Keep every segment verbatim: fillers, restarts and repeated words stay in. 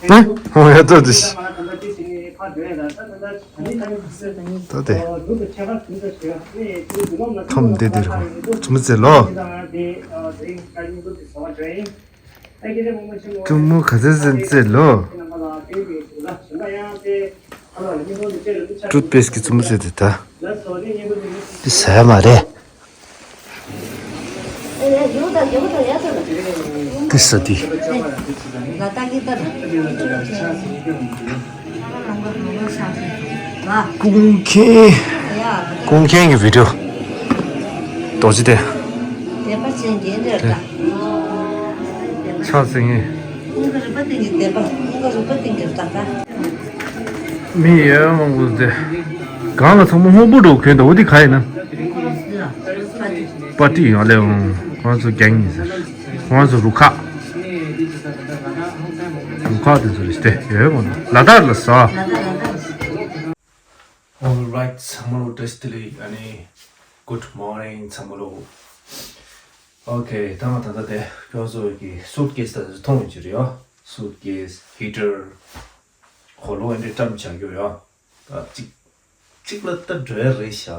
ཨ། ཧོ་ཡ་ཏོ་ཏི་ཤི། ཏོ་ཏེ། ཐོམ་ཏེ་ཏེ་རེ་ཁོ་ཙུ་མུ་ཙེ་ལོ། ཙུ་མུ་ག་ཚེ་ཙེ་ཙེ་ལོ། ཊུཐ་པེསཊ་གི་ཙུ་མུ་ཙེ་ཏེ་ད། ཏི་ཟ་ཡ་མ་རེད། ཏི་ས་ཏི། ཀུང་མཁྱེན། ཀུང་མཁྱེན་གྱི་བི་ཌིའོ། རྡོ་རྗེ་གདན། ཕྱག་འཚལ་ངེས། མི་ཡོད་མང་པོ་དེ། གང་ལ་ཚང་མ་སྔོན་པོ་འགྲོ་གོན་འདུག་འོ་དེ་ག་ཡིན་ན། པ་ཏི་ཡང་ལས་འོང་། ཁོང་ཚོ་རྒྱང་ཡིན་ཟེར། ཁོང་ཚོ་རུ་ཁག་རུ་ཁག་དེ་ཚོ་རེད་དེ་ཡོད་མང་པོ་ལ་དྭགས་ལ་ཟ། Alright ཚང་མ་ལོ་བཀྲ་ཤིས་བདེ་ལེགས། ཨ་ནི་Good morning ཚང་མ་ལོ། Okay ད་ང་ད་ལྟ་དེ་ཁྱོད་ཚོ་གི་སུཊ་ཀེས་ད་མཐོང་ཡོད་ཀྱི་རེད་ཡ། སུཊ་ཀེས་ཧི་ཊར་གོ་ལོ་ཨེ་འདྲས་བཀྲམ་བྱ་རྒྱུ་ཡ། ད་གཅིག་གཅིག་ལ་ལྟ་འགྲོ་ཡ་རེད་ཤག་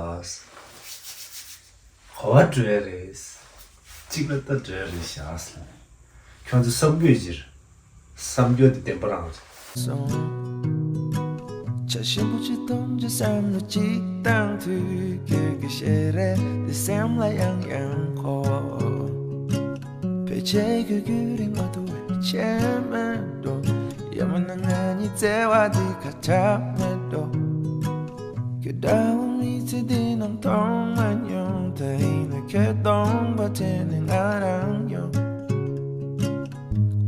ག་པར་འགྲོ་ཡ་རེད། གཅིག་ལ་ལྟ་འགྲོ་ཡ་རེད་ཤག་ཁྱོད་ཚོ་བསམ་རྒྱུ་ཡོད་ཅིར། བསམ་རྒྱུ་དེ་བདེན་པ་རང་རེད། སོང་། བྱ་ཞིམ་པོ་ཅིག་འཐུང་རྒྱུ་བསམ་བློ་ཅིག་བཏང་དུས་ཁྱོད་ཀྱི་ཞལ་རས་དེ་སེམས་ལ་ཡང་ཡང་འཁོར། ཕལ་ཆེར་ཁྱོད་རྒྱུན་རིང་མ་ཐུབ་པའི་ཆད་མེད་འགྲོ། ཡང་མིན་ན་ང་གཉིས་བརྩེ་བ་འདི་ཁ་གྲག་མེད་འགྲོ། ཁྱོད་འདྲ་བོ་མི་ཚེ་འདི་ནང་མཐོང་མ་མྱོང་། ད་ཡིན་ན་ཁྱོད་སྟོང་པ་དྲན་ནས་ང་རང་ཡོང་།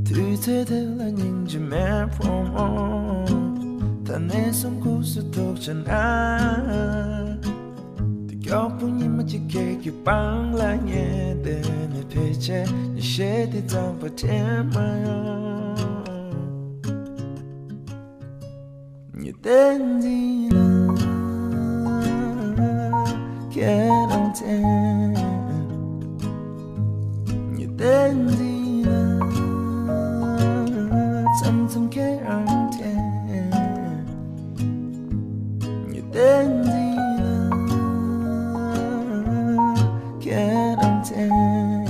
དུས་ཚོད་དེ་ལ་སྙིང་རྗེ་མེད་ཕོ་མོ། ད་ནས་བཟུང་ཁུག་སུ་ཐུག་ཆ་ན། དེ་མགྱོགས་པོ་ཉི་མ་གཅིག་ཁྱེད་ཀྱི་པང་ལ་ཉལ་བསྡད་ནས། ཕལ་ཆེར་ཉི་ཤེལ་དེ་ཙམ་པ་དྲན་མ་ཡོང་། ཉི་ཟླ་འདི་ལ་ཁྱེད་རང་དྲན། ཉི་ཟླ་འདི་ལ་མཚམས་མཚམས་ཁྱེད་རང་དྲན། ཉི་ཟླ་འདི་ལ་ཁྱེད་རང་དྲན།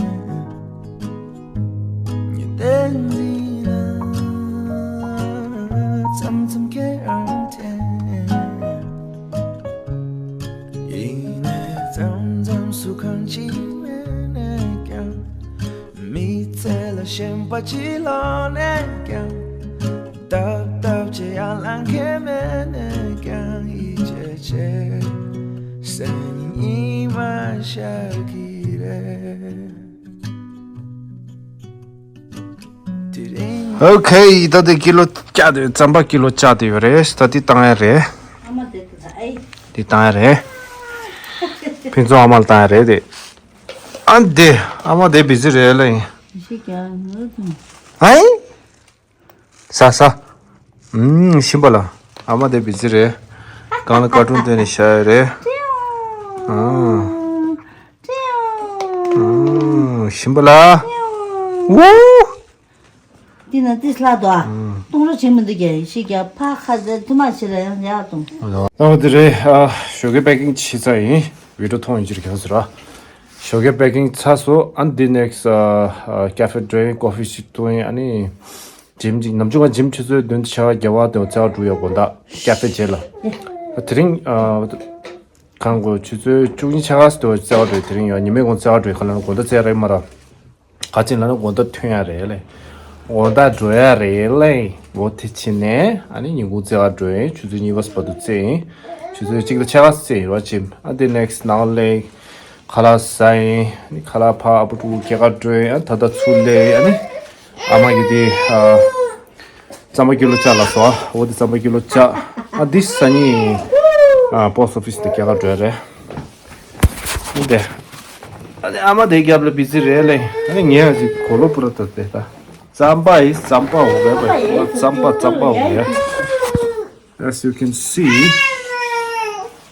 ཉི་ཟླ་འདི་ལ་མཚམས་མཚམས་ཁྱེད་རང་དྲན། ཡིན་ནའི་མཚམས་མཚམས་སུ་གང་ཅི་མེད་ནས་ཀྱང་། མི་ཚེ་ལ་ཞེན་པ་ཅི་ལོག་ནས་ཀྱང་། སྟབས་སྟབས་ཀྱིས་ཡར་ལངས་མཁན་མེད་ནས་ཀྱང་། ཡིད་ཆེས་བྱེད་སེམས་ཉིད་མ་ཤར་གི་རེད། དེ་རིང་། ཨོ་ཁེ། ད་དེ་ཀི་ལོ་བཅག་དེ་རྩམ་པ་ཀི་ལོ་བཅག་དེ་ཡོད་རེད། ད་དེ་བཏང་ཡ་རེད། ཨ་མ་དེ་དེ་ད་ཨེ། དེ་བཏང་ཡ་རེད། ཕུན་ཚོགས་ཨ་མ་ལ་བཏང་ཡ་རེད་དེ། ཨ་འདི་ཨ་མ་དེ་བི་ཛི་རེད་ལེ། ཤི་ཀྱང་ངུ་དང་། ཨའི། ས་ས། ཨུམ་ཤིམ་པ་ལ། ཨ་མ་དེ་བི་ཛི་རེད། གང་ལ་ཀར་ཊུན་སྟོན་ནས་བཞག་ཡོད་རེད། ཨ། ཨུམ་ཤིམ་པ་ལ། ཝུ། འདི་ན་ཏིས་ལྷག་ཏུ་ཨ། གཏོང་རོགས་བྱེད་མི་འདུག་ཀྱང་ཤི་ཀྱང་ཕ་ཁ་ཟེར་དུ་མ་ཤི་ལ་ཡང་ཡག་གཏོང་། ཨ་འདི་རེད། ཨ་ཞོགས་ཀའི་པེ་ཀིང་བྱས་ཚར་ཡིན། བི་ཌིའོ་མཐོང་ཡིན་ཅིར་གྱང་ཟེར་ར། ཞོགས་ཀའི་པེ་ཀིང་ཚར་སོང་། ཨ་འདི་ནེག་སི་ཨ་ཀ་ཕེ་འགྲོ་ཡིན། ཀོ་ཕི་ཞིག་འཐུང་ཡིན། ཨ་ནི་ཇིམ་ཅིག་ནམ་རྒྱུན་ང་ཇིམ་ཆུ་ཚོད་བདུན་ཕྱེད་ཀ་བརྒྱད་པ་དེ་བཙལ་བ་འགྲོ་ཡོད་དགོང་དག་ཀ་ཕེ་རྗེས་ལ། ཨ་དེ་རིང་ཨ་གང་དགོས་ཆུ་ཚོད་བཅུ་གཉིས་ཕྱེད་ཀ་དེ་བཙལ་བ་འགྲོ་ཡིན། དེ་རིང་ཡང་ཉི་མའི་དགོང་བཙལ་བ་འགྲོ་ཡིན། ག་ལ་ན་དགོང་དག་བཙལ་རེད་མ་ར། ག་ཅིག་ལ་ན་དགོང་དག་ཐོན་ཡ་རེད་ལེ། དགོང་དག་འགྲོ་ཡ་རེད་ལེ། འོ་དེ་ཕྱིན་ནས་ཨ་ནི་ཉིན་གུང་བཙལ་ག་འགྲོ་ཡིན། ཆུ་ཚོད་གཉིས་པ་བར་དུ་བཙལ་ཡིན། ཆུ་ཚོད་གཅིག་དང་ཕྱེད་ཀ་བཙལ་ཡིན་ར་ཇིམ། ཨ་དེ་ནེག་སི་ནང་ལེ། ཁ་ལག་ཟ་ཡིན། ཨ་ནི་ཁ་ལག་ཕ་ཨ་པུ་ཕྲུ་གུ་སྐྱེལ་ག་འགྲོ་ཡིན། ཨ་ད་ལྟ་ཚུར་སླེབས་ཡིན། ཨ་ནི་ཨ་མ་གིས་དེ་ཨ་རྩམ་པ་ཀི་ལོ་བཅག་ལབ་སོང་། ཨ་འོ་དེ་རྩམ་པ་ཀི་ལོ་བཅག་ཨ་འདི་ཟ་ནི་ཨ་པོ་སི་ཊི་ཨོ་ཕི་སི་དུ་སྐྱེལ་ག་འགྲོ་ཡ་རེད། འདི། ཨ་ནི་ཨ་མ་དེ་རྒྱབ་ལ་བི་ཛི་རེད་ལེ། ཨ་ནི་ངས་ཨ་ཅིག་གོ་ལོ་པུ་ར་ད་དེ་ད། རྩམ་པ་ཡི་རྩམ་པ་འོ་རེད་པ། རྩམ་པ་རྩམ་པ་འོ་ཡ། As you can see.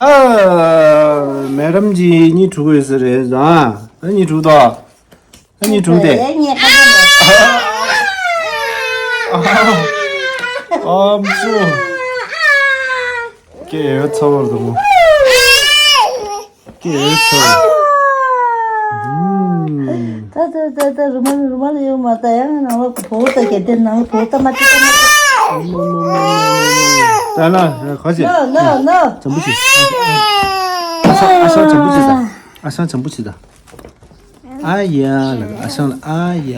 ཨ་མེ་ཌམ་གྱིས་གཉིད་འཁྲུག་ཡོད་ས་རེད་ཟ། ཨ་གཉིད་འཁྲུག་དོ། ཨ་གཉིད་འཁྲུག་དེ། ཨ་གཉིད་ཁ་ཁ་ནས། ཨམ་ཅོ། ཀེ་ཡོད་ཚ་བར་དུ་མོ། ཀེ་ཡོད་ཚ་བར། ད་ད་ད་ད་རུ་མ་ལ་རུ་མ་ལ་ཡོད་མ། ད་ཡང་ནང་ལོག་གི་བོ་ད་གལ་ཏེ་ནང་ལོག་བོ་ད་མ་ཏི་ད་མ་ཏི། ད་ན་ཁ་ཅིག No, no, no. བྱམས་པོ་བྱེད། ཨ་ཤང་ཨ་ཤང་བྱམས་པོ་བྱེད་ད། ཨ་ཤང་བྱམས་པོ་བྱེད་ད། ཨ་ཡ་ལ་ཨ་ཤང་ལ་ཨ་ཡ།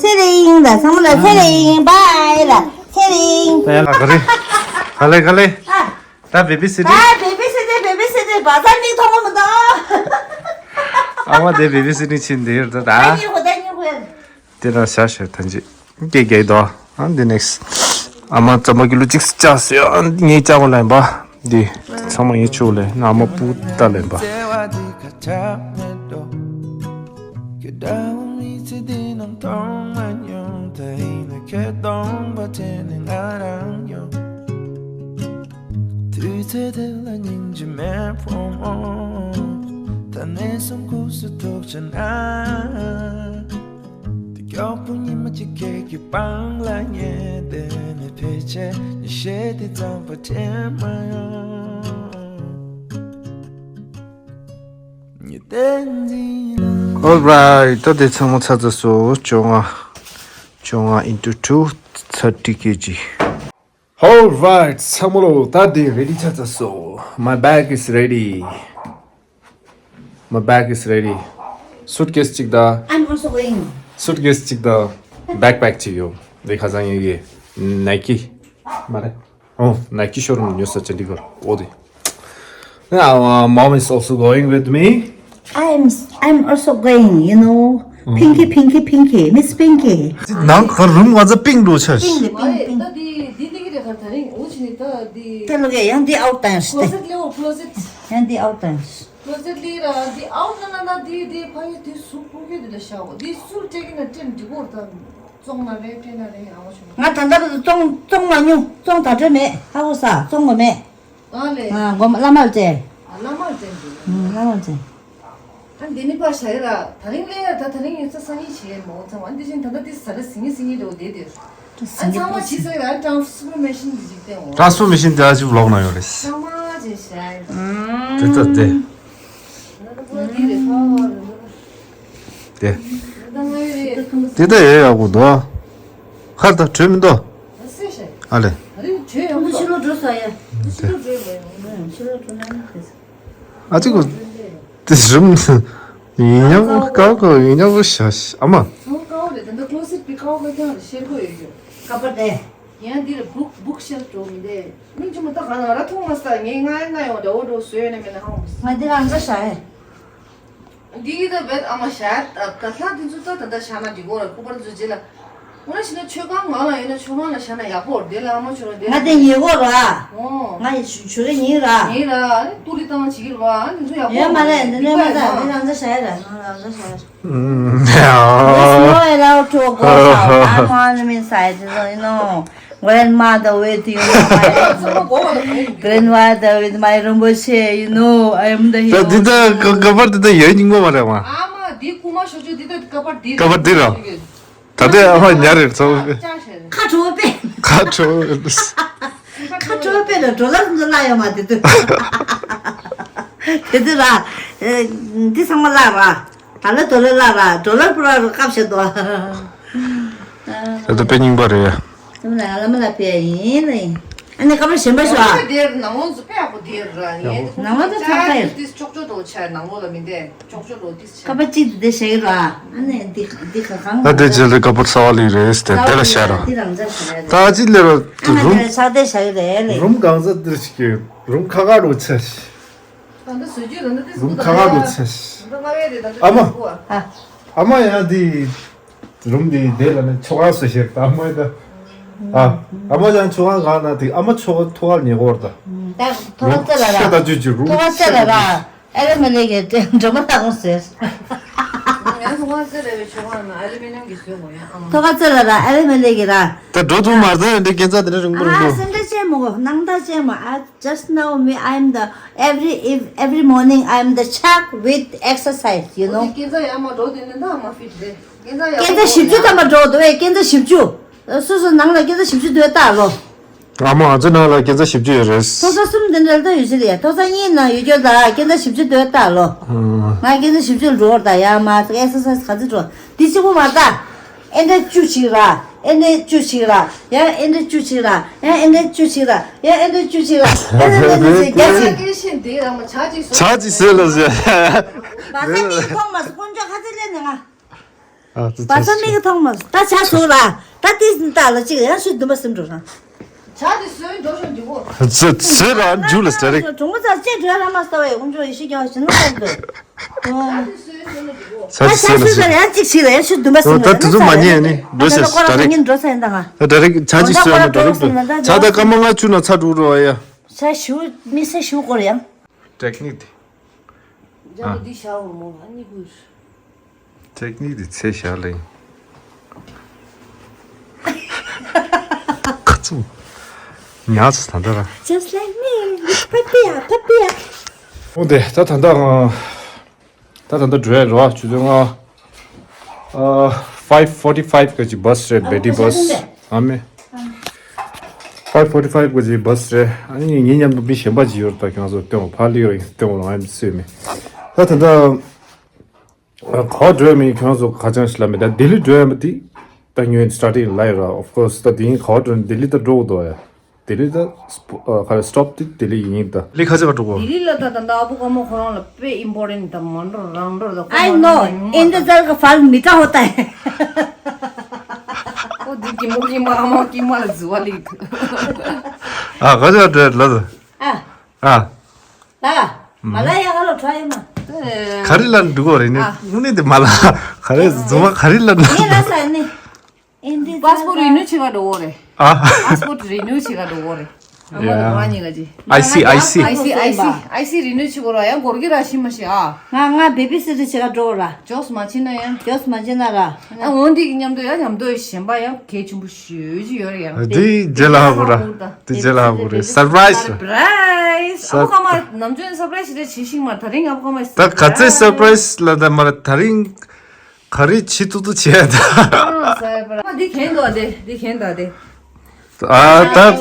ཚེ་རིང་ལ་ཚང་མ་ལ་ཚེ་རིང་བའི་ལ་ཚེ་རིང་། ད་ཡ་ལ་ག་ལེ་ག་ལེ་ག་ལེ། ད་བེ་བི་སི་ཊིང་། ད་བེ་བི་སི་ཊིང་བེ་བི་སི་ཊིང་བ་ཚ་མིག་མཐོང་མ་མི་འདུག་ཨ་མ་དེ་བེ་བི་སི་ཊིང་ཕྱིན་དེ་ཡོད་ད། ད་ཉི་ཧོ་ད་ཉི་ཧོ་ཡ། དེ་ན་ཤ་ཤ་ཐན་ཅི་ཀེ་ཀེ་དོ། ཨ་འདི་ནེགསི། ཨ་མ་རྩམ་པ་ཀི་ལོ་གཅིག་བཅག་སོ། ཨ་ངས་བཅག་གོ་ལན་པ། འདི་ཚང་མ་ངས་ཆུ་ལེན་ཨ་མ་པུ་ད་ལེན་པ། ཁྱེད་འདྲ་བོ་མི་ཚེ་འདི་ནང་མཐོང་མ་མྱོང་། ད་ཡིན་ན་ཁྱེད་སྟོང་པ་དེ་ནི་ང་རང་ཡོང་། དུས་ཚོད་དེ་ལ་སྙིང་རྗེ་མེད་ཕོ་མོ། ད་ནས་བཟུང་ཁུག་སུ་ཐུག་ཆ་ན། དེ་མགྱོགས་པོ་ཉི་མ་གཅིག་ཁྱེད་ཀྱི་པང་ལ་ཉལ་བསྡད་ནས་ཕལ་ཆེར་ཉི་ཤེལ་དེ་ཙམ་པ་དྲན་མ་ཡོང་། Alright, ད་དེ་ཚང་མ་ཚར་ཚར་སོང་། བཅོ་ལྔ། བཅོ་ལྔ་into two, thirty K G. Alright, ཚང་མ་ལོ། ད་དེ་རེ་ཌི་ཆགས་ཚར་སོང་། My bag is ready. My bag is ready. སུཊ་ཀེ་སི་གཅིག་དང་། I'm also going. སུཊ་ཀེ་སི་གཅིག་དང་བེག་པེག་གཅིག་ཡོད། དེ་ཁ་སང་ཡིན་གྱི་ནའི་ཀི། མ་རེད། Oh, Nike showroom ཉོ་ས་ཅན་ཌི་གར་འོ་དེ། Yeah, uh, mom is also going with me. I'm I'm also going, you know. Pinky, Pinky, Pinky, Miss Pinky. ནང་ག་རུམ་ང་ཚ་པིང་འགྲོ་ཆ། Pink, pink, pink. ད་འདི་འདི་འདི་གི་རེད་ག་ད་རིང་འོ་ཆི་ནི་ད་འདི། ད་ལོ་གེ་ཡང་འདི་out times ཏེ། Closet ལེའོ་closet. ཡང་འདི་out times. Closet ལི་ར་འདི་out ན་ན་ན་འདི་འདི་ཕ་ཡི་འདི་སུ་ཕུ་གི་འདི་ལ་ཤའོ་འདི་སུ་ཊེ་གི་ན་ཊེན་འདི་གོ་ད། བཙོང་ན་རེད་སྤྲད་ན་རེད། ཨ་བ་ཆུང་། ང་ད་ལྟ་བར་དུ་བཙོང་བཙོང་མ་མྱོང་། བཙོང་ད་འདྲ་མེད། ཧ་གོ་ས་བཙོང་གོ་མེད། ཨ་ལེ། ང་སྒོམ་བླ་མར་བཙལ། ཨ་བླ་མར་བཙལ་འདུག་ཨ་བླ་མར་བཙལ། ཨ་འདི་ནི་པ་ཞའི་ར་ད་རིང་ལས་ད་ད་རིང་ཡོད་ས་སང་ཉིན་བྱེད་མོ་ཚང་བ་འདི་བཞིན་ད་ལྟ་འདི་ཟ་ར་སིང་ངེ་སིང་ངེ་འདྲ་བོ་བསྡད་དེ། ཨ་ཚང་མ་བྱེད་ས་ཡ་ཊ་རན་སི་ཕོར་མེ་ཤིན་འདི་ཅིག་བསྟན་འོ། ཊ་རན་སི་ཕོར་མེ་ཤིན་དེ་ཨ་ཅིག་ལོག་ན་ཡོད་རེད། ཚང་མ་བྱེད་ཞའི། དེ་ལྟ་དེ། ད་ད་པོ་འདི་རེད་ཕ་བ་རེད། དེ། དེ་ད་ཡོད་ཡག་པོ་འདུག་ཁར་ད་བྲོས་མི་འདུག་ཨ་ལེ། ཕྱི་ལོགས་འགྲོ་ས་ཡ། ཕྱི་ལོགས་འགྲོ་ལ་ཡ། ཕྱི་ལོགས་འགྲོ་ན་ཡ། ཨ་ཅིག་གོ། དེ་རུམ། ཡིན་ཉག་པོ་ཀའོ་ཀའོ་ཡིན་ཉག་པོ་ཤ་ཤ་ཨ་མ། ཀའོ་རེད་ད་ད་ཀློ་སེ་ཊི་པི་ཀའོ་ཀའོ་ཀྱང་ཤེར་གོ་ཡོད་ཡོད། ཀ་པར་དེ། ཡང་འདིར་book bookshelf འགྲོ་མི་འདེ། མིག་ཆུ་མ་ད་ག་ན་ར་མཐོང་མ་ས་ངའི་ང་ཡང་ང་ཡོང་འདྲ་བོ་འགྲོ་བཟོས་ཡོད་ན་མེད་ན་ཧ་མ་ས། ང་འདི་རང་འདྲ་ཤ་ཨེ། འདི་གི་ད་བེད་ཨ་མ་ཤ་ད་ལྷ་འདི་ཚོ་ད་ད་ད་ཤ་ན་འདི་གོ་ར་སྐུ་པར་ཚོ་རྗེས་ལ། ང་ཤི་ན་མཆོད་ཁང་ང་ལ་ཡོད་ན་མཆོད་ཁང་ལ་ཤ་ན་ཡག་པོ་རེད་ལ་ཨ་མ་ཆོ་ར་འདི་ང་དེ་ཉེ་གོ་ར། ཨོ། ང་ཡི་ཆུ་ཆུ་རེ་ཉིན་ར། ཉིན་ར་ཨ་ནི་ཏུ་རི་ཏང་ཅིག་གི་ར་ཨ་ནི་ཚོ་ཡག་པོ་ཡོད་མ་རེད་འདི་ནས་མ་ད་འདི་རང་འདྲ་ཤ་ཨེ་ར་ང་རང་འདྲ་ཤ་ཨེ་ར། There's no allowed to go out. I'm on the inside, you know. Grandmother with you know, my grandfather with my Rinpoche, you know, I am the ད་འདི་hero. ད་ག་ག་པར་འདི་ད་ཡོད་སྙིང་པོ་མ་རེད་མ། ཨ་མ་འདི་ཀུ་མ་ཤོ་ཅོ་འདི་ད་ག་པར་འདི་ག་པར་འདི་ར། ད་ལྟའི་ཨ་ཕ་ཉར་རེད་ཚོ། ཁ་དྲོ་པས། ཁ་དྲོ། ཁ་དྲོ་པས་ལ་ཌོ་ལར་འདི་ལ་ཡོད་མ་དེ་དུས། དེ་དུས་ར། འདི་ཚང་མ་ལ་ར། ད་ལ་ཌོ་ལར་ལ་ར་ཌོ་ལར་པུ་ར་རུ་སྐབས་ཤེས་དོ། ད་ལྟ་དཔེ་རྙིང་པ་རེད། ལ་ལ་མ་ལ་ཕེ་ཡིན་ལ་ཡིན། ཨ་ནི་ཀ་པར་གཞན་པ་ཤོ་ཨ། དེར་ནང་ལོགས་སུ་དཔེ་ཡག་པོ་དེར་ར་ཡིན། ནང་ལོགས་ད་ཚགས་ཚགས་ཡོད། དེ་ཅོག་ཅོག་དོ་ཆ་ནང་ལོགས་ལ་མི་འདེ། ཅོག་ཅོག་དོ་དེ་ཆ། ཀ་པར་གཅིག་དེ་བཤད་ཀྱི་ར། ཨ་ནི་འདི་འདི་ག་གང་། ད་དེ་རྗེས་ལ་ཀ་པར་གསར་པ་ལེན་རེད་ཟེར་དེ་ལ་བཤད་ར། འདི་རང་འཇགས་བྱས་རེད། ད་ཅི་ལེ་ར་ཨ་ནི་རུམ། དེ་ལ་ཆགས་བསྡད་བྱ་ཡི་རེད་ལེ། རུམ་གང་ས་འདིར་ཞིག་གི་རུམ་ཁ་ཁ་རུ་ཆ་ཞིག་ད་ལྟ་བཟོ་རྒྱུ་ད་ལྟ་ཏིས་རུམ་ག་ག་རུ་ཆ་ཞིག་ཨ་མ། ཨ་མ་ཡང་འདི། རུམ་འདི་འདི་ལ་ནི་ཆོ་ག་སུ་ཞིག་ད་ཨ་མ་ད། ཨ། ཨ་མ་ཡང་ཆོ་ག་ག་ན་དེ་ཨ་མ་ཆོ་ག་ཐོ་ག་ཉེ་གོར་ད། ད་ཐོ་ག་ཙེ་ལ་ར། ཤ་ད་ཅུ་ཅུ་རུམ་ཐོ་ག་ཙེ་ལ་ར། ཨ་རེ་མ་ལེ་གི་འགྲོ་མ་ཐག་ཟེར། ངས་ཐོ་ག་ཙེ་ལ་བའི་ཆོ་ག་ན་ཨ་རེ་མ་ལེ་གི་བཟོས་མོ་ཡང་ཨ་མ། ཐོ་ག་ཙེ་ལ་ར་ཨ་རེ་མ་ལེ་གི་ར། ད་འགྲོ་ཐུབ་མ་རེད་འདི་སྐད་ཆ་དེ་འདྲ་རིང་པོ་རིང་པོ། ཨ་སེམས་ཁྲལ་བྱེད་མོ་གོ་ནང་ད་བྱེད་མོ་ཨ། Just now, me, I am the every ev- every morning I am the shock with exercise, you know. སྐྱེ་རྩ་ཡར་མར་འགྲོ་དེ་ནི་ད་མ་ཕིཊ་རེད། སྐས་འཛེག་བཞི་བཅུ་ཙམ་པ་འགྲོ་འདུག་བས། སྐས་འཛེག་བཞི་བཅུ། སོ་སོ་ནང་ལ་སྐས་འཛེག་བཞི་བཅུ་འདུག་ལྟ་ལོ། ཨ་མ། ང་ཚོ་ནང་ལ་སྐས་འཛེག་བཞི་བཅུ་ཡོད་རེད། ཐོག་ས་གསུམ་དེ་འདྲ་ལྟ་ཡོད་ཤི་རེད། ཐོག་ས་གཉིས་ནང་ཡོད་རྒྱུ་ལ་སྐས་འཛེག་བཞི་བཅུ་འདུག་ལྟ་ལོ། ང་སྐས་འཛེག་བཞི་བཅུ་འགྲོ་བར་ད་ཡ་མ་ཨེག་སར་སའི་ཛི་ག་ཚོད་འགྲོ། འདི་གཅིག་པོ་མ་ལྟ། ཨེ་འདྲ་བཅུ་ཞིག་ར། ཨེ་འདྲ་བཅུ་ཞིག་ར། ཡ་ཨེ་འདྲ་བཅུ་ཞིག་ར། ཡ་ཨེ་འདྲ་བཅུ་ཞིག་ར། ཡ་ཨེ་འདྲ་བཅུ་ཞིག་ར། ཨེ་འདྲ་བཅུ་ཞིག་ར། ཡ་ཨེ་འདྲ་བཅུ་ཞིག་ར། ཇ་ཅིག་ཟོས་ལ་ཟེར། བ་ས་མིག་གིས་མཐོང་མ་སོང་། དཀོན་མཆོག་ཁ་ཚིག་ལས་ནས་ང་། ཨ་ཙི་བ་ས་མིག་གིས་མཐོང་མ་སོང་། ད་ཇ་ཟོས་ལ། ད་ཏིས་ནི་ད་ལ་ཅིག་ཡང་ཤུ་དུམ་པ་སིམ་འགྲོ་རང་། ཇ་དེ་ཟོས་འགྲོ་ཤོག་འཇུག་གོ། ཟོས་ཟོས་ར་འཇུག་ལ་ཟེར་རེད། གྲོང་པ་ཚ་ཅེ་འགྲོ་ར་མ་ས་བས་དཀོན་མཆོག་ཡེ་ཤེས་ཀྱང་ཞིང་ལ་ཟེར་འདུག་ཇ་ཅིག་ཟོས་ལ་ཡང་ཅིག་ཞིག་ལ་ཡང་ཤུ་དུམ་པ་སིམ་འགྲོ་ད་དུ་མ་ཉན་ནི་འགྲོ་ཟེར་ད་རེད། ཉིན་འགྲོ་ས་ཡིན་ད་ང་། ད་རེད་ཇ་ཅིག་ཟོས་ན་ད་རེད་འདུག་ཇ་ད་སྐར་མ་ལྔ་བཅུ་ན་ཚ་འགྲོ་རོགས་ཡ། ཇ་ཞུ་མི་ས་ཞུ་སྐོར་ཡང་། ཊེག་ནིག་དེ། ཇ་འདི་ཤ་འོ་མོ་ཨ་ནི་ཀུ། ཊེག་ནིག་དེ་ཚེ་ཞག་ལ་ཡིན། ཁ་ཚུགས། ཉག་ཚ་ད་ལྟ་ར། Just like me, with papaya, papaya. འོ་དེ་ད་ད་ལྟ་ང་། ད་ད་ལྟ་འགྲོ་ཡ་རོ་ཆུ་ཚོད་ལྔ། ཨ། ཕའིབ་ཕོར་ཊི་ཕའིབ་ག་ཅིག་བྷ་སི་རེད། བེ་ཊི་བྷ་སི། ཨ་མེ། ཕའིབ་ཕོར་ཊི་ཕའིབ་ག་ཅིག་བྷ་སི་རེད། ཨ་ནི་ངའི་མཉམ་དུ་མི་གཞན་པ་ཅིག་ཡོད་རེད། ད་ཁྱོད་ཚོ་སྟོན་པ་ཕ་ལི་ཡོད་རེད། སྟོན་པ་ང་ཡང་སུས་མེད། ད་ད་ལྟ། ག་པར་འགྲོ་ཡ་མིན་ཁྱོད་ཚོ་ཁ་བྱང་ཞིག་ལ་མེད། ད་ལྡི་ལི་འགྲོ་ཡ་མ་དེ་ད་ཉོས་སི་ཊར་ཊིང་ལ་ཡོད་ར། ཨོཕ་ཀོར་སི་ད་དེ་ཡིན། ག་པར་འགྲོ་ན་ལྡི་ལི་ད་འགྲོ་དགོས་འདུག་ཡ། ལྡི་ལི་ད་སི་པོ་ཨ་ག་རེ་སི་ཊོབ་དེ་ལྡི་ལི་ཡིན་ད། ལྡི་ལི་ཁ་ཆེ་བ་འགྲོ་དགོས། ལྡི་ལི་ལ་ད་ད་ད་ཨ་བུ་ཀ་མོ་ཁོ་རང་ལ་དཔེ་ཨིམ་པོར་ཊེན་ཊི་ད་མ་འགྲོ་རང་འགྲོ་ད། ཁོ་I མ་know འགྲོ་ན་ཡོང་མ་ད། ཨིན་ད་ཙར་ག་ཕལ་མི་ཏྲ་ཧོ་ཏ། ཁོ་དེ་ཀི་མོ་ཀི་མ་ཨ་མ་ཀི་མ་ལ་ཟུ་བ་ལི་ཐུ། ཨ་ག་ཆ་འགྲོ་ལ་ད། ཨ། ཨ། ལ། མ་ལ་ཡ་ག་ལོ་ཁྲ་ཡ་མ། ག་རེ་ལ་འདུག་གོ་རེ་ནི། ཨ། དངོས་གནས་དེ་མ་ལ། ག་རེ་རྫུན་མ་ག་རེ་ལ་འདུག་ངས་ལ་ས་ནི། ཨིན་དི་པ་སི་པོར་ཊི་རི་ནིའུ་བྱེད་ག་འགྲོ་གོ་རེ། ཨ། པ་སི་པོར་ཊི་རི་ནིའུ་བྱེད་ག་འགྲོ་གོ་རེ། ཨ་མ་ལ་ཡ། གོ་ར་ཉི་ག་ཅི། ཨའི་སི་ཨའི་སི། ཨའི་སི་ཨའི་སི། ཨའི་སི་རི་ནིའུ་བྱེད་གོ་ར་ཡང་གོར་གི་ར་ཤི་མ་ཤི་ཨ། ང་ང་བེ་བི་སི་ཊར་བྱེད་ག་འགྲོ་གོ་ར། ཇོབ་སི་མ་བྱེད་ན་ཡང་། ཇོབ་སི་མ་བྱེད་ན་ར། ཨ་འོན་ཏེ་གི་མཉམ་དུ་ཡང་མཉམ་དུ་གཞན་པ་ཡང་གལ་ཆེན་པོ་ཞུ་རྒྱུ་ཡོད་རེད་ཡང་། དེ་རྗེས་ལ་ཧ་གོ་ར། དེ་རྗེས་ལ་ཧ་གོ་རེད། སར་པ་རའི་སི། སར་པ་རའི་སི། ཨ་ཕོ་ཀ་མ་ནམ་རྒྱུན་སར་པ་རའི་སི་ཞིག་རེད་བྱེད་ཤིང་མ། ད་རིང་ཨ་ཕོ་ཀ་མ་ད་ག་ཚོད་སར་པ་རའི་སི་ལ་ད་མ་ར། ད་རིང་ག་རེ་བྱེད་ཐུབ་ཐུབ་བྱས་ད། སར་པ་རའི་སི། འདི་གན་འདུག་དེ་འདི་གན་འདུག་དེ། ཨ་ད།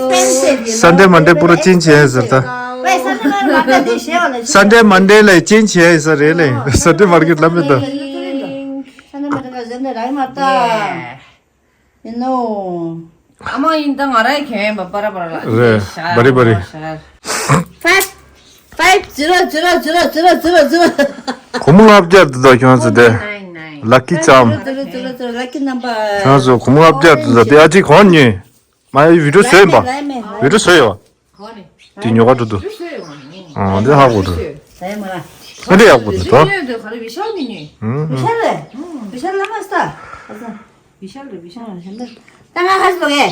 སན་ཌེ་མན་ཌེ་པུ་ར་ཅན་བྱས་ཟེར་ད། ཝེ་སན་ཌེ་མན་ཌེ་དེ་ཞེས་བ་ལ། སན་ཌེ་མན་ཌེ་ལ་ཅན་བྱས་ཟེར་རེད་ལེ། སན་ཌེ་མར་ཀེ་ཊི་ལ་མེད་ད། སན་ཌེ་མན་ཌེ་ལ་ཟེར་ནས་རག་མ་ད། ཡིན་ནོ། ཨ་མ་ཡིན་ད་ང་རང་གྱོན་ཡིན་པ་པ་ར་པ་ར་ལ། རེད། བ་རི་བ་རི། Five five zero zero zero zero zero zero. སྒོར་མོ་ལྔ་བརྒྱ་འདུག་ད་ཁྱོད་ཚོ་དེ། Nine nine. Lucky charm. Zero zero zero zero, lucky number. ཁྱོད་ཚོ་སྒོར་མོ་ལྔ་བརྒྱ་འདུག་ད་དེ་ཨ་ཅིག་གོན་ཉོས། མ་ཡི་བི་ཌིའོ་བཟོས་པ། ལའི་མེ་ལའི་མེ། བི་ཌིའོ་བཟོས་ཡོད། གོ་ནི། དེ་ཉོ་ག་འགྲོ་འདུག་ཨ་འདི་ཧ་གོ་འདུག་ལའི་མ་ལ། ཨ་འདི་ཡག་པོ་འདུག་ད། ཉོས་འདུག་ག་རེ་བི་ཤལ་གི་ཉོས། ཨུམ། བི་ཤལ་ལས། བི་ཤལ་ལ་མ་སྟ། བི་ཤལ་རེད་བི་ཤལ། ད་ང་ཧ་སོ་གེ།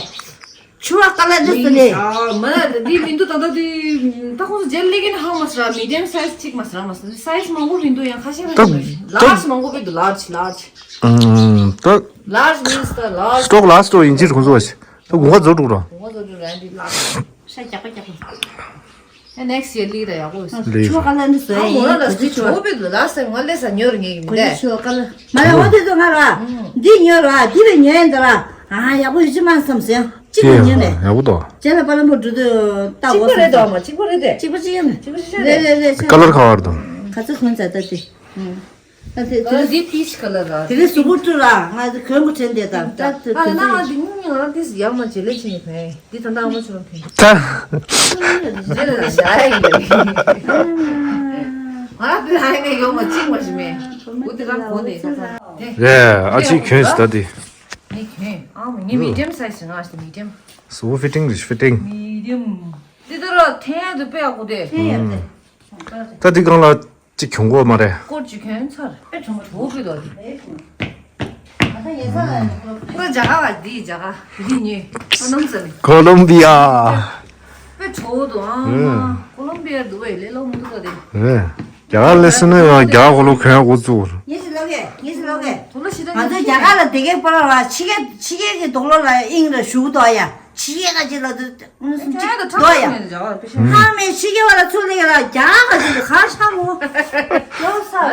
ཆུ་བ་ཀ་ལ་འདི་སུ་ནི། མ་ལ་འདི་མི་འདུག་ད་ལྟ་འདི། ད་ཁོང་ཚོ་རྗེས་ལེགས་ཀྱི་ཧ་མ་སྲ་མི་ཌི་ཡམ་སའི་ཛི་གཅིག་མ་སྲ་མ་སྲ་སའི་ཛི་མང་པོ་མི་འདུག་ཡང་ཁ་ཤས་ལ་ལར་ཇི་མང་པོ་བེད་འདུག་ལར་ཇི་ལར་ཇི། ཨུམ་ད། ལར་ཇི་མིན་སི་ད་ལར་ཇི། སི་ཊོག་ལར་ཇི་སི་ཊོག་ཡིན་ཅི་རུང་ཚོ་བ་ཞིག་ད་དགུན་ཁ་རྫོགས་འགྲོ་ར། དགུན་ཁ་རྫོགས་འགྲོ་ར་འདི་ལར་ཇི། ཤ་རྒྱག་པ་རྒྱག་པ། ཨེ་ནེག་སི་ཡར་ལི་ར་ཡག་པོ་ཡོད་ས། ལི་ཆུ་བ་ཀ་ལ་འདི་བཟོ་ཡ་ཡིན། ཆུ་བ་ཀ་ལ། མ་ལ་འོ་དེ་ཚོ་ང་ར། འདི་ཉོ་ར་འདི་ལ་ཉོ་ཡིན་ད་ར། ཨ་ཡག་པོ་ཡོད་ཅི་མ་བསམ་སོང་། གཅིག་ལ་ཉོས་ནས། ཡག་པོ་འདུག་རྗེས་ལ་པ་ལམ་པོ་འགྲོ་དུས་ལྟ་གཅིག་པ་རེད་དོ་མ་གཅིག་པ་རེད་དེ། གཅིག་པ་གཅིག་ཡིན། གཅིག་པ་གཅིག་རེད། རེད་རེད། ཀ་ལར་ག་བར་དུ། ག་ཚོད་གོན་ཚར་ད་དེ། ད་དེ་ཨ་དེ། འདི་པིཆ་ཀ་ལར་ར། དེ་རིང་གཟུགས་པོ་བཀྲུས་ར་ང་དེ་གོན་པ་དྲན་དེ་ད་ད་དེ་ཨ་དེ་ན་ང་དེ་སྙིང་ང་དེ་ཡག་མ་བྱེད་ལས་བྱེད་ནི་ཕན་འདི་ད་ད་ཨ་མ་ཆུ་ར་ཕན། ད། རྗེས་ལ་ཡ་ཡ་ཡ། ང་དེ་ཧ་ནས་ཡོང་མ་གཅིག་མ་ཞིག་མེད། འུ་དེ་རང་གོན་དེ་ད་ད། རེད་ཨ་ཅིག་གྱོན་ཞིག་ད་དེ། ངས་གྱོན། ཨ་མ་ངས་མི་ཌི་ཡམ་སའི་ཛི་ང་ཞིག་མི་ཌི་ཡམ། So fitting is fitting. མི་ཌི་ཡམ། འདི་ལྟར་འཐེན་ཡ་དུ་དཔེ་ཡག་པོ་དེ། འཐེན་ཡ་དེ། ད་འདི་སྒང་ལ་ཅིག་གྱོན་གོ་མ་རེད། སྐོར་ཅིག་གྱོན་ཚར་དཔེ་གྱོན་པ་དོ་དཔེ་དོ་དེ། ཁོ་རྒྱ་གར་བ་འདི་རྒྱ་གར་འདི་ཉོས་ཁོ་ནམ་ཟེར་ནི། ཀོ་ལོམ་བི་ཡ། དཔེ་གྲོགས་དོ་ཨ་མ། ཀོ་ལོམ་བི་ཡ་འདུག་བས་ལས་ལོ་མི་འདུག་ག་དེ། རེད། རྒྱ་གར་ལ་སླེབས་ན་ཡང་རྒྱ་གར་གོས་ལོག་གོན་ཡག་འགོ་བཙུགས། ངེས་སུ་ལོག་གེ་ངེས་སུ་ལོག་གེ། དུག་ལོག་ཞེ་དྲག་ང་ཚོ་རྒྱ་གར་ལ་བསྡད་མཁན་པོ་ར་ཕྱི་རྒྱལ་ཕྱི་རྒྱལ་གྱི་དུག་ལོག་ལ་དབྱིངས་ར་ཞུགས་འདུག་ཡ། ཕྱི་རྒྱལ་ག་ཅིག་ལ་དུ་ཅིག་འདུག་ཡ། ཧ་མེ་ཕྱི་རྒྱལ་བ་ལ་ཚུར་ལེགས་ལ་རྒྱ་གར་ག་ཅིག་ལ་གར་ཤ་མོ། ལོ་ས་བ།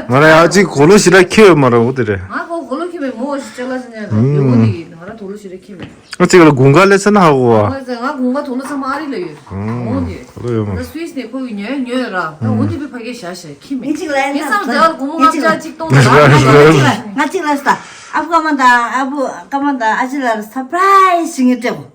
ང་ར་ཡ་ཅིག་གོས་ལོག་ཞེ་དྲག་ཁྱེར་ཡོད་མ་ར་འོ་དེ་རེད། ང་གོ་གོས་ལོག་ཁྱེར་མེད་མོ་ཞིག་ཅ་ལག་ཞིག་ཉར་ར་ཡོད་གོ་ནི་ཡིན་ང་ར་དུག་ལོག་ཞེ་དྲག་ཁྱེར་མེད། ང་གཅིག་ལ་དགུན་ཁ་སླེབས་ཚར་ན་ཧ་གོ་བ། ང་ཚོ་ང་དགུན་ཁ་དུག་ལོག་ཚང་མ་ཨ་རི་ལ་ཡོད། ཨང་། འོང་དེ། ད་ལོ་ཡོད་མ། ད་སུད་སི་ནས་ཁོ་གི་ཉོས་ཉོས་ར། ད་འོང་དེ་བི་ཕ་གི་ཞག་ཞག་ཁྱི་མེད། ངས་གཅིག་ལ་ཡིན་ངས་བསམ་ཙང་ལ་སྒོར་མོ་ངས་ལྔ་བརྒྱ་གཅིག་གཏོང་ད་ལ་ང་གཅིག་ལ་ང་གཅིག་ལ་ས་ཨ་ཕོ་ཨ་མ་དང་ཨ་ཕོ་ཨ་མ་དང་ཨ་ཅེ་ལ་སར་པ་རའི་སི་ཞིག་ངས་སྤྲད་གོ།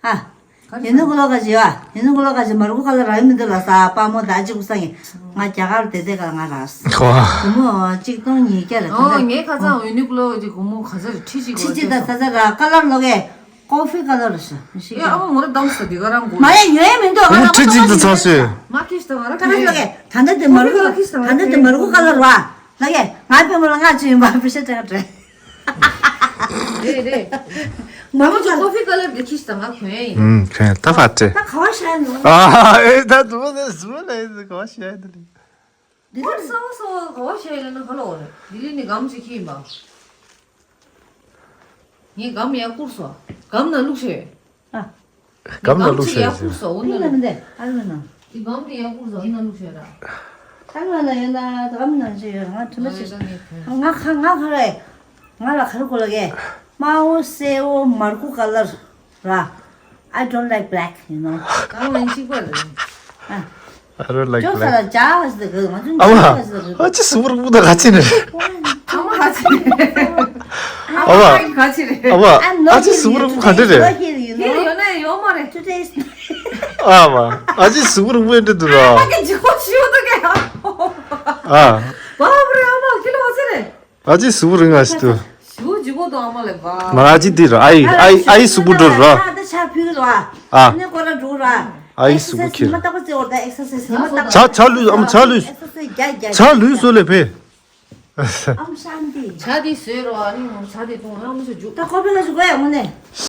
ཨ། ཡིན་ནོ་གོ་ལོ་ག་ཞིག་ཡ། ཡིན་ནོ་གོ་ལོ་ག་ཞིག་མ་རུ་ག་ལ་ར་ཡོད་མི་འདུག་ལ་ས་པ་མོ་ད་ཅིག་གུ་ས་ངས་ང་རྒྱ་གར་དེ་དེ་ག་ལ་ང་ར་ས། ཁོ། སྒོར་མོ་གཅིག་སྟོང་ཉིས་བརྒྱ་རེད་ད། ཨོ་ངའི་ཁ་སང་ཡིན་ནོ་གོ་ལོ་ག་ཞིག་སྒོར་མོ་ག་ཚོད་རེད་ཁྲི་གཅིག་ཁྲི་གཅིག་ད་ས་ས་ར་ཀ་ལར་ལོ་གས། ཀོ་ཧྥི་ཀ་ལར་ཞིག་ཞིག་ཨེ་ཨ་མ་མོ་ར་དམ་ས་དེ་ག་རང་གོ། མ་ཡ་ཉོ་ཡ་མི་འདུག་ང་རང་ཁྲི་གཅིག་ཏུ་ཚར་སོང་། མ་ཁེ་ཤི་ད་ང་ར་ཁ་ལ་ལ་གེ་ད་ལྟ་དེ་མར་གོ་ད་ལྟ་དེ་མར་གོ་ཀ་ལར་བ་ལ་གེ་ང་པེ་མོ་ལ་ང་ཅི་ཡིན་པ་པེ་ཤ་ཏྲེ་ཏྲེ། རེད་རེད། མ་མོ་ཅི་ཀོ་ཧྥི་ཀ་ལར་དེ་ཁེ་ཤི་ད་ང་གོན་ཡིན། ཨུམ་གོན་ད་ཕ་ཏྲེ། ད་ག་བ་ཤ་ཡ་ནོ། ཨ་ཨེ་ད་དུ་བ་ཟུ་ལ་ཡིན་ག་བ་ཤ་ཡ་ད་ལི། འདི་ལ་སོ་སོ་ག་བ་ཤ་ཡ་ལ་ན་ཧ་ལོ་རེད། འདི་ལི་ནི་གམ་ཅི་ཁེ་ཡིན་པ། ངས་སྒམ་ཡར་བསྐུར་སོང་། སྒམ་ནང་བླུགས་ཤོག་ཨ། སྒམ་ནང་བླུགས་ཤོག་ཅིག་ཡར་བསྐུར་སོང་། འོ་ན་མི་འདེ་ཨ་རུ་ན། འདི་སྒམ་དེ་ཡར་བསྐུར་སོང་། འོ་ན་བླུགས་ཤོག་ར། ཨ་རུ་ན་ཡོད་ན་སྒམ་ནང་ཅི་ཡོད། ང་ཐུ་མ་ཅི། ང་ཁ་ང་ཁ་རེ། ང་ལ་ཁ་རུ་གོ་ལ་གེ། དམར་པོ་སེར་པོ་མར་ཁུ་ཀ་ལར་ར། I don't like black, you know. ད་ང་གཅིག་པ་རེད། ཨ། I don't like ཅོག་ས་black. ལ་ཇ་ཟེར་གི་ང་ཚོ་ཨ་མ། ཇ་ཟེར་གི་ཨ་ཅི་སུ་བར་ཀུ་ད་ག་ཅི་ནས། ཨ་མ་ག་ཅི་རེད། ཨ་མ། ཨ་མ་ག་ཅི་རེད། ཨ་མ། I'm not ཨ་ཅི་here སུ་བར་ཀུ་ག་འདྲ་རེད། Here ཡོད་ན་ཡོད་མ་རེད། Today is ཨ་མ། ཨ་ཅི་སུ་བར་ཀུ་འདྲ་འདུག་ར། ཨ་ཅི་ཇི་ཁོ་ཇི་ཡོད་ད་ག་ཡ། ཨ། བ་བ་རེད། ཨ་མ་ཁྱི་ལོ་ཟེར་རེད། ཨ་ཅེ་གཟུགས་པོ་རིང་ང་ཞིག་ཏུ། གཟུགས་ལྗིད་པོ་དང་ཨ་མ་ལས་བ། མ་ཨ་ཅེ་འདི་ར་ཨ་ཡི་ཨ་ཡི་ཨ་ཡི་གཟུགས་པོ་འགྲོ་ར། ད་ཆ་ཕུལ་ར། ཨ། ནི་ཀོ་ར་འགྲོ་ར། ཨ་ཡི་གཟུགས་པོ་ཁྱེར། མ་ཏག་པ་ཙེ་འོ་ད་ཨེག་སར་སའིས་མ་ཏག་པ། ཇ་ཇ་ལུས་ཨམ་ཇ་ལུས། ཨེག་སར་སའིས་རྒྱ་རྒྱ། ཇ་ལུས་སོ་ལེ་ཕེ། ཨམ་ཤཱན་ཏི། ཇ་འདི་བཟོས་རོགས་ཨ་ནི་ཇ་འདི་འཐུང་ར་མི་ཤོ་རྒྱུག་ད་ཀོ་ཕི་ལ་ཞུ་གོ་ཡ་མོ་ནས།